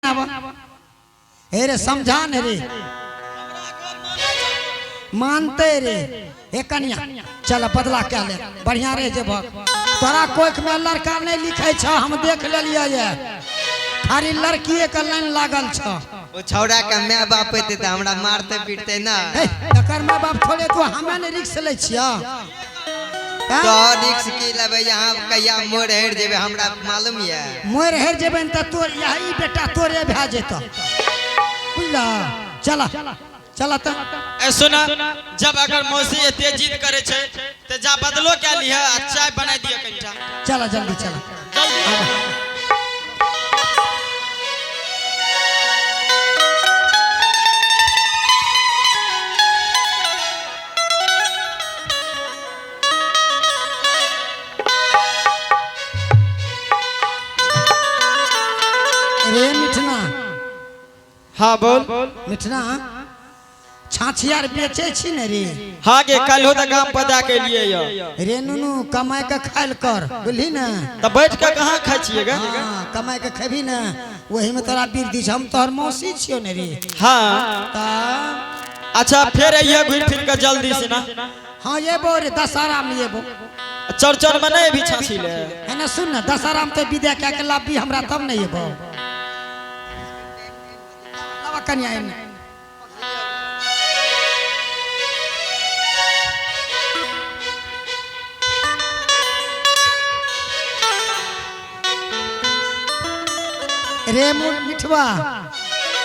आब। हे रे, समझा ने रे। मानते रे। हे कनिया, चल बदला कए ले, बढ़िया रह जेबह। तोरा कोख में लड़का नहीं लिखै छ, हम देख लेलियै ये, खाली लड़किए के लाइन लागल छ। ओ छौड़ा के my बाप एते तऽ हमरा मारते पीटते ना। हे, तकर my बाप थोड़े तो हमे ने रिक्स लै छियै। तो रिक्स की लेबै? यहाँ कहिया मोर हेर जेबै, हमरा मालूम ये? मोर हेर जेबै तऽ तोर यही बेटा तोरे भए जेतौ, बुझल? चल चल तऽ। ए सुन, जब अगर मौसी एते जिद करे छै तऽ जा बदलो क्या लिह आ चाय बना दिया कनिटा। चल, जल्दी चल। जल्दी। रे मिठना। हाँ, बोल। मिठना, छाछियार बेचै छी ने रे? हाँ गे, कल हो तऽ गाम पर दए के लिए यो। रे नुनू, कमाय के खायल कर, बुझली ने? तऽ बैठ के कहाँ खाइ छियै गे? हाँ, कमाय के खेबही ने, वही में तोरा वृद्धि छै। हम तोहर मौसी छियौ ने रे। तऽ अच्छा, फेर अइहे घुरि फिर के जल्दी से ना। हाँ, एबो रे, दशहरा में एबो। चौरचन में नहीं अभी छाछी ले? है ना, सुन ने, दशहरा में तो विदा कए के लाबी हमरा, तब नहीं एबो। लाबा कनिया एने। रे मिठवा।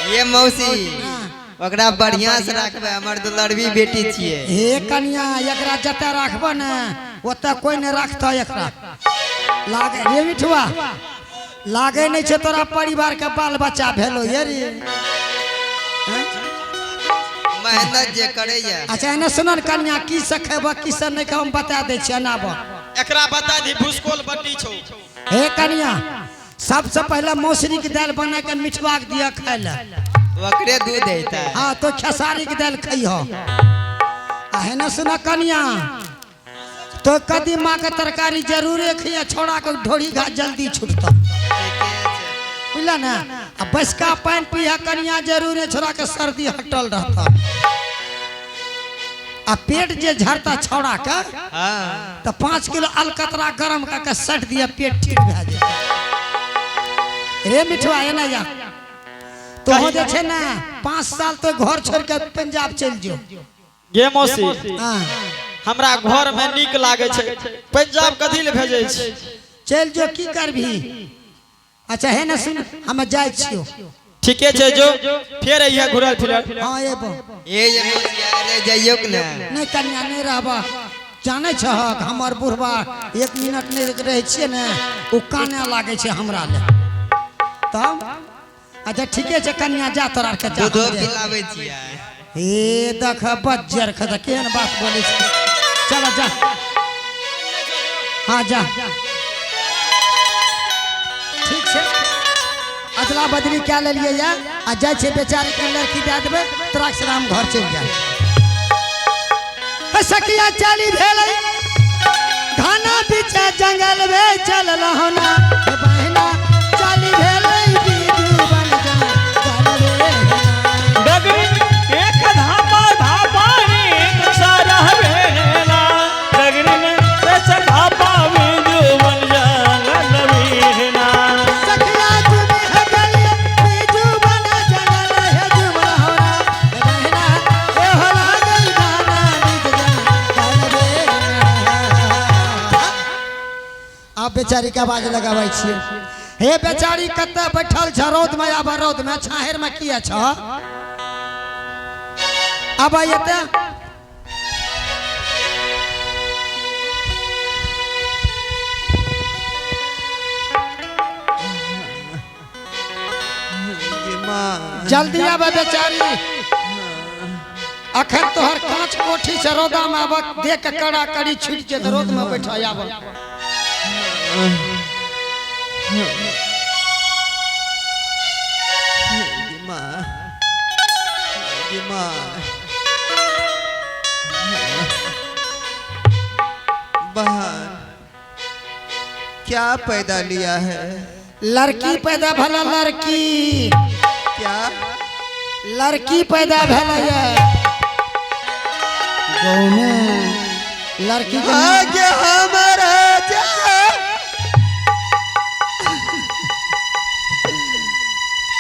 ये मौसी, ओकरा बढ़िया से राखबै, हमर दुलरबी बेटी छियै। हे कनिया, एकरा जते राखब ने, ओते कोई नहीं राखतौ एकरा। लागे रे मिठवा, लागे नहीं छै तोरा परिवार के बाल बच्चा भेलो ये रे, हैं? मेहनत जे करैया। अच्छा, एने सुनन कन्या, की से खेब, की से नहीं खेब, हम बता दै छियै, एना आब। एकरा बता दी, भूसकोल बड्डी छौ। हे कन्या, सबसे पहले मौसरी के दालि बना के मिठवा के दिया खाय ले। ओकरे दूध हेतै। हाँ, तो खेसारी के दालि खइह। आ हेने सुन कन्या, तो कदीमा के तरकारी जरूरे खइह, छोड़ा के ढोरी घास जल्दी छूटतो, बुझल ने? आ बसका पानि पीह कन्या जरूरे, छोड़ा के सर्दी हटल रहता। आ पेट जे झरता छौड़ा के, तो 5 किलो अलकतरा गरम करके सट दिया, पेट ठीक भए जेतै। रे मिठवा, एना जा, तो जे छै ने, 5 साल तो घर छोड़ के पंजाब चलि जो। गे मौसी। हाँ। हमरा घर में नीक लागे छै, पंजाब कथी ले भेजै छी? चलि जो, की करबही? अच्छा, हे ने सुन, हम जाइ छियौ। ठीके छै, जो, फेर अइहे घुरल फिरल। हाँ, एबो। ये जे मौसी, अरे जइयौ ने। नहि कन्या, नहि रहब। जानै छहक, हमर बुढ़बा एक मिनट नहि रहै छियै ने, ओ काने लागै छै हमरा ले तब। अच्छा, ठीके छै कन्या, जा, तोरा आरके जा। दूधो हम जाइ। पिलाबै छियै। हे देख, बज्जर खत, केहन बात बोलै छै। चल जा, हाँ जा। ठीक छै, अदला बदली कए लेलियै या। आ जाइ छै बेचारी के लड़की दए देबै, तोरा से हम घर चलि जाय। सखिया, चली भेलै घना बीच जंगल में चलल होना। हे बहिना, चली भेलै बिजू बन जंगल में। डगरी एक धापा धापानी सारा भेला, डगरी में तेसर धापा बिजु बन जंगल भेला। सखिया चुनी है गलिया बिजू बन जंगल हे जुमल होना। हे बहिना, ए हो लागल घना बीच जंगल में। आब बेचारी के आवाज लगाबै छियै। हे बेचारी, कतऽ बैठल छ रौद में? आब रौद में छाहर में किया छ? आब एते। गे माँ। जल्दी आबे बेचारी, अखन तोहर कांच कोठी से रौदा में आब देख के कड़ा कड़ी छूट जेत। रौद में बैठ, आब। गे माँ, गे माँ। बहन, क्या पैदा लिया है? लड़की पैदा भला, लड़की। लड़की पैदा भेलै गौने लड़की के आगे हमारा जा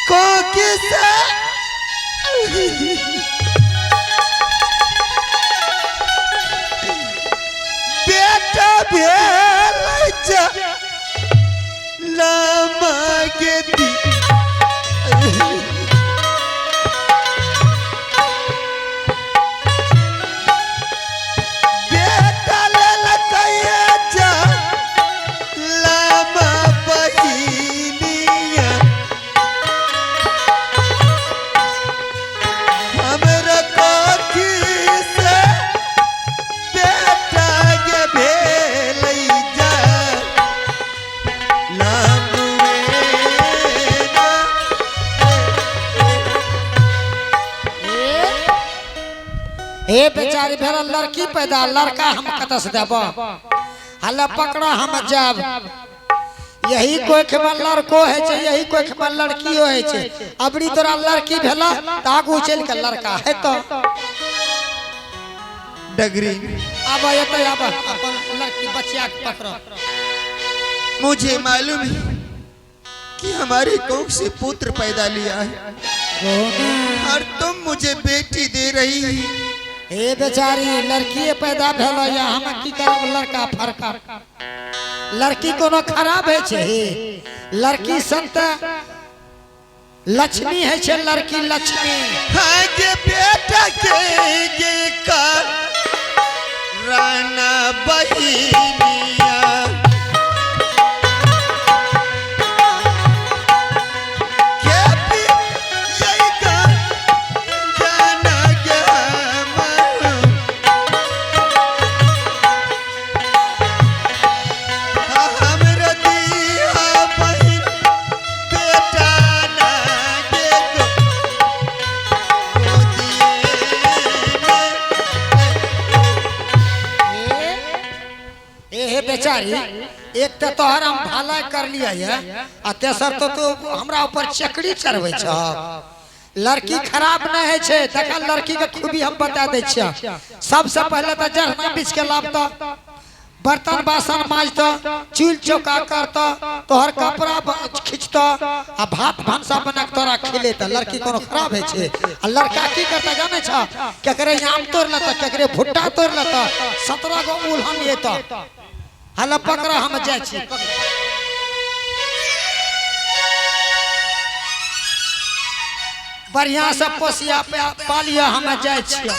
को किसा बेटा भेल जा लामा के दी बेटा ललकैया जा लामा बहिनिया हमरा कोखी से बेटा के भेलै जा लामुए ना। हे बेचारी भेल लड़की पैदा, लड़का हम कतऽ से देब? हल्ला पकड़ा हम जाब। यही कोख में लड़को है छै, यही कोख में लड़कियो है छै। अबरी तोरा लड़की भेला तऽ आगू चलि के लड़का हेतौ। डगरी आब एतऽ आब, अपन लड़की बचिया के पकड़। मुझे मालूम है कि हमारे कोख से पुत्र पैदा लिया है और तुम मुझे बेटी दे रही है। हे बेचारी, लड़कीए पैदा भेल या हम की करब लड़का फरका? लड़की कोनो खराब है छै? हे लड़की सन तऽ लक्ष्मी है छै, लड़की लक्ष्मी। हाँ के बेटा के गे का राना बहिनिया के भी यही का जाना के हम। हमरा दिया बहिन बेटा ना के गो ए हे बेचारी, एक तऽ तोहर हम भला कर लिया है आ तेसर तो तू हमरा ऊपर चकरी चढ़बै छह। लड़की खराब नहीं है छै। देखा, लड़की के खूबी हम बता दै छियै। सबसे पहले तऽ जरना बीछ के लाबतऽ, बर्तन बासन माजतऽ, चूल चौका करतऽ, तोहर कपड़ा खींचतऽ आ भात भनसा बना के तोरा खिलेतऽ। लड़की कोनो खराब है छै? आ लड़का की करता जानै छ? केकरे आम तोड़ लेतऽ, केकरे भुट्टा तोड़ लेतऽ, 17 गो उल्हन लेतऽ। हला पकड़ा, हम जाइ छी। बढ़िया से पोसिया पालिया, हम जाइ छियै।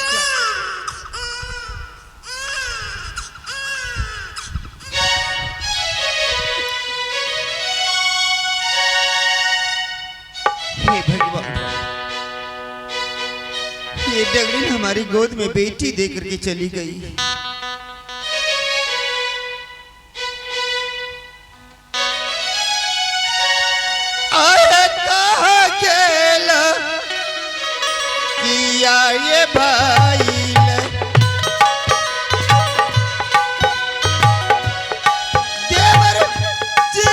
हे भगवान, ये डगरिन हमारी गोद में बेटी दे करके चली गई। आया कहा खेल किया ये भाई देवर जी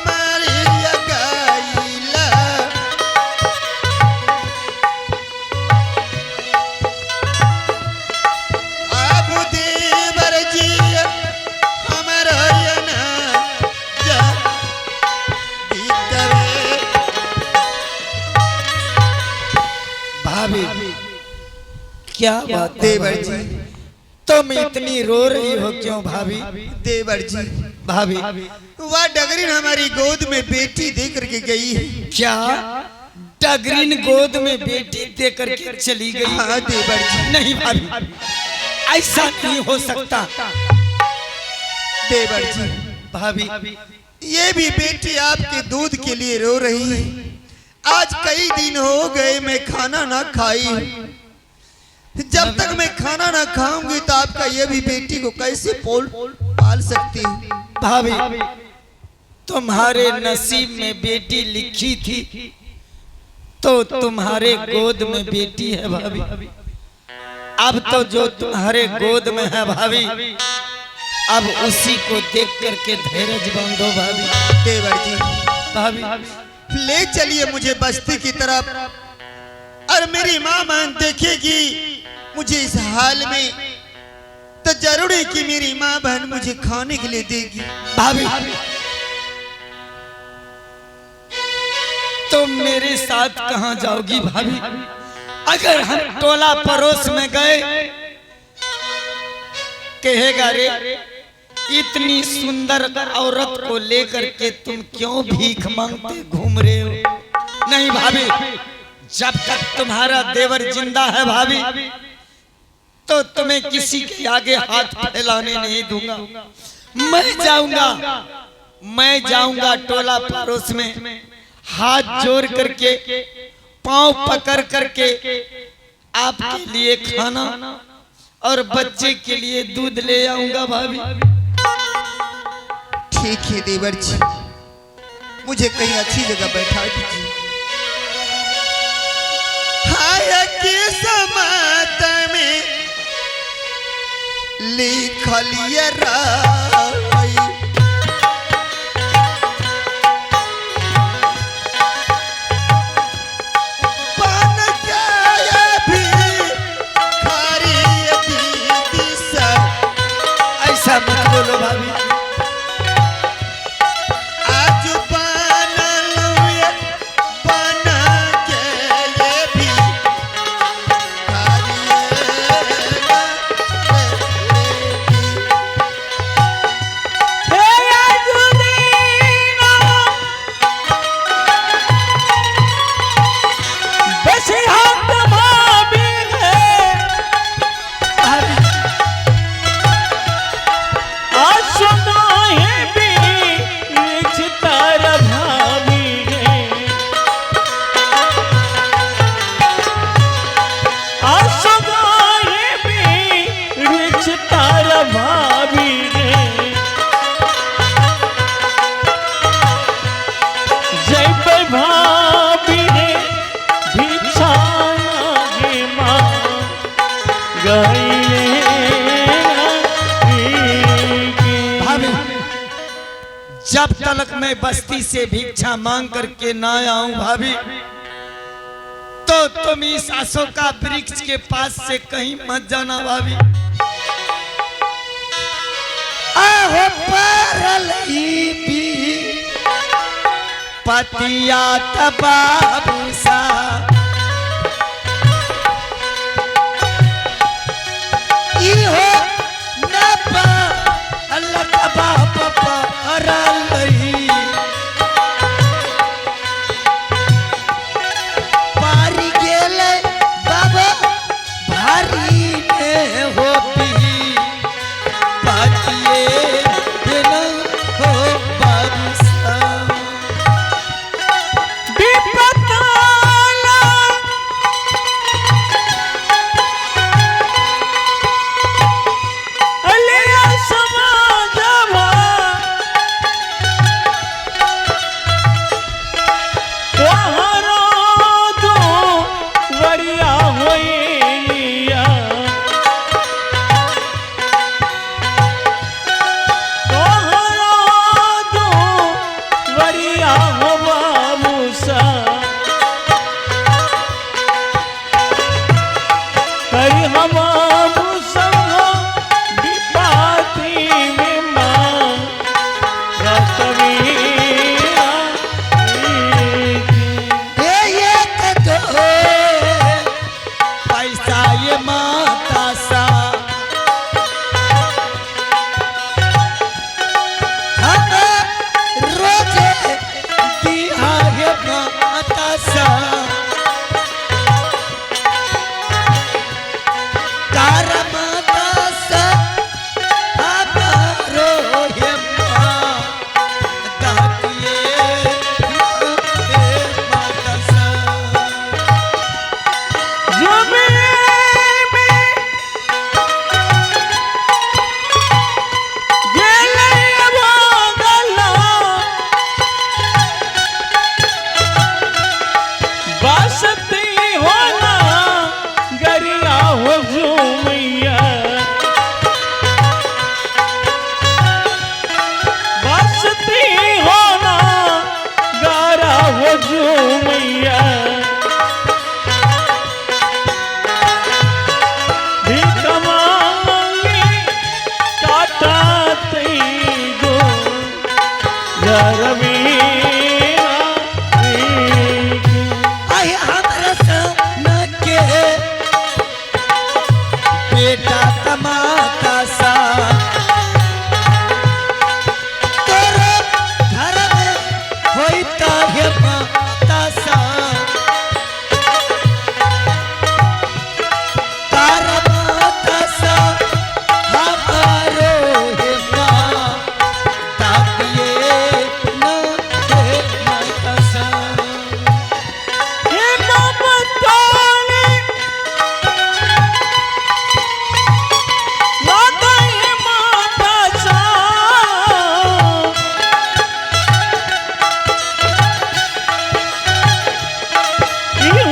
मारिया गाइला। अब देवर जी हमर ना जा बीतवे। भाभी, क्या बात है? देवर भाभी? जी। तुम इतनी रो रही हो क्यों भाभी? देवर जी। भाभी। वह डगरिन हमारी गोद में बेटी दे करके गई है। क्या डगरिन गोद में बेटी दे करके चली गई? हाँ देवर जी। नहीं भाभी, ऐसा नहीं हो सकता। देवर जी। भाभी। ये भी बेटी आपके दूध के लिए रो रही है। आज कई दिन हो गए मैं खाना ना खाई हूँ। जब तक मैं खाना ना खाऊंगी तो आपका ये भी बेटी को कैसे पोल पाल सकती हूँ? भाभी, तुम्हारे नसीब में बेटी लिखी थी तो तुम्हारे गोद में बेटी है भाभी। अब तो जो तुम्हारे गोद में है भाभी, अब उसी को देख करके धैर्य बांधो भाभी। देवर जी। भाभी। ले चलिए मुझे बस्ती की तरफ। और मेरी माँ बहन देखेगी मुझे इस हाल में तो जरूर है कि मेरी माँ बहन मुझे खाने के लिए देगी। भाभी, तुम मेरे साथ कहाँ जाओगी भाभी? अगर हम टोला पड़ोस में गए, कहेगा रे इतनी सुंदर औरत को लेकर के तुम क्यों भीख मांगते घूम रहे हो? नहीं भाभी, जब तक तुम्हारा देवर जिंदा है भाभी, तो तुम्हें किसी के आगे हाथ फैलाने नहीं दूंगा। मैं जाऊंगा, मैं जाऊंगा टोला पड़ोस में, हाथ जोड़ करके, पांव पकड़ करके आपके लिए खाना और बच्चे के लिए दूध ले आऊंगा भाभी। ठीक है देवर जी, मुझे कहीं अच्छी जगह बैठा दीजिए। हाय किस्मत में लिखल ये राई, बन के भी खारी दीदी सब। ऐसा मत बोलो भाभी। आज बनल ये बन के ये भी खारी। भाभी, जब तलक मैं बस्ती से भिक्षा मांग करके ना आऊं भाभी, तो तुम इस अशोका वृक्ष के पास से कहीं मत जाना भाभी। आहो परल ई भी पतिया तबाबू सा, इहो नबा अल्लाह बाप परल पारी गेले बाबा भारी ने हो पी पातिए बिना हो बाबू सा। समाज।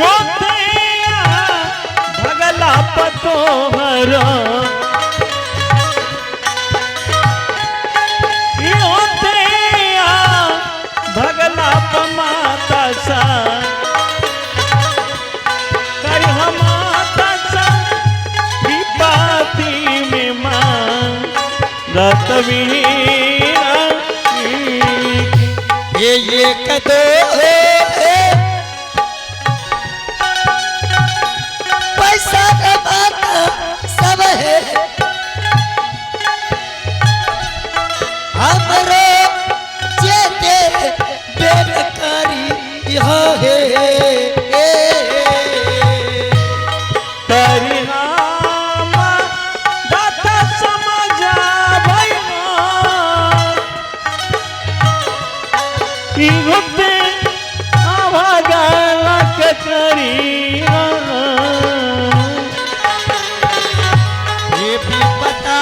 होते भगला पतोहरा ई होते भगला पमाता सा कर माता सा विपाती में माँ रतवीरा ये कदो पैसा का बात सब है हमरो जेते बेकारी हो हे करिहामा दाता समझा भैया ई रुपे आवागला करिया ये भी पता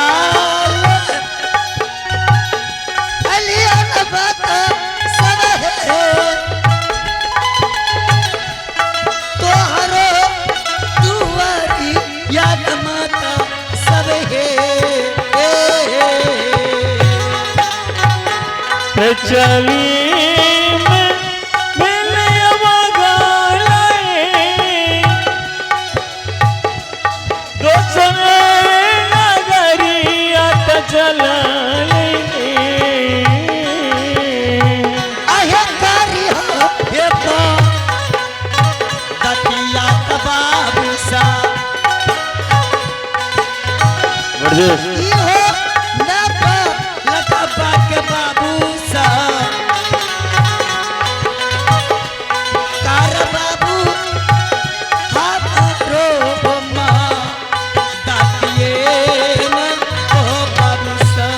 अलियन बात सब है तोहरो दुआरी याद माता सब है ते चली में मिले आवागला दोसरे नगरिया त चलले अहंकारी हो हे बा दतिया बाबू सा ब्रजेश इहो नप लखबा के बाबू सा कार बाबू हमरो बम्मा दातिये न ओ बाबू सा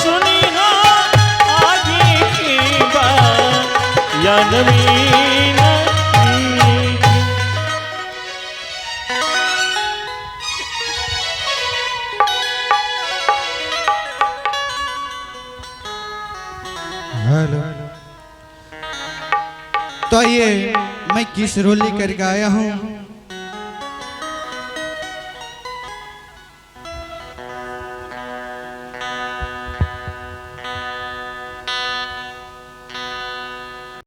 सुनी आगे की बात या नवीना हेलो। तो ये मैं किस रोल लेकर के आया हूँ।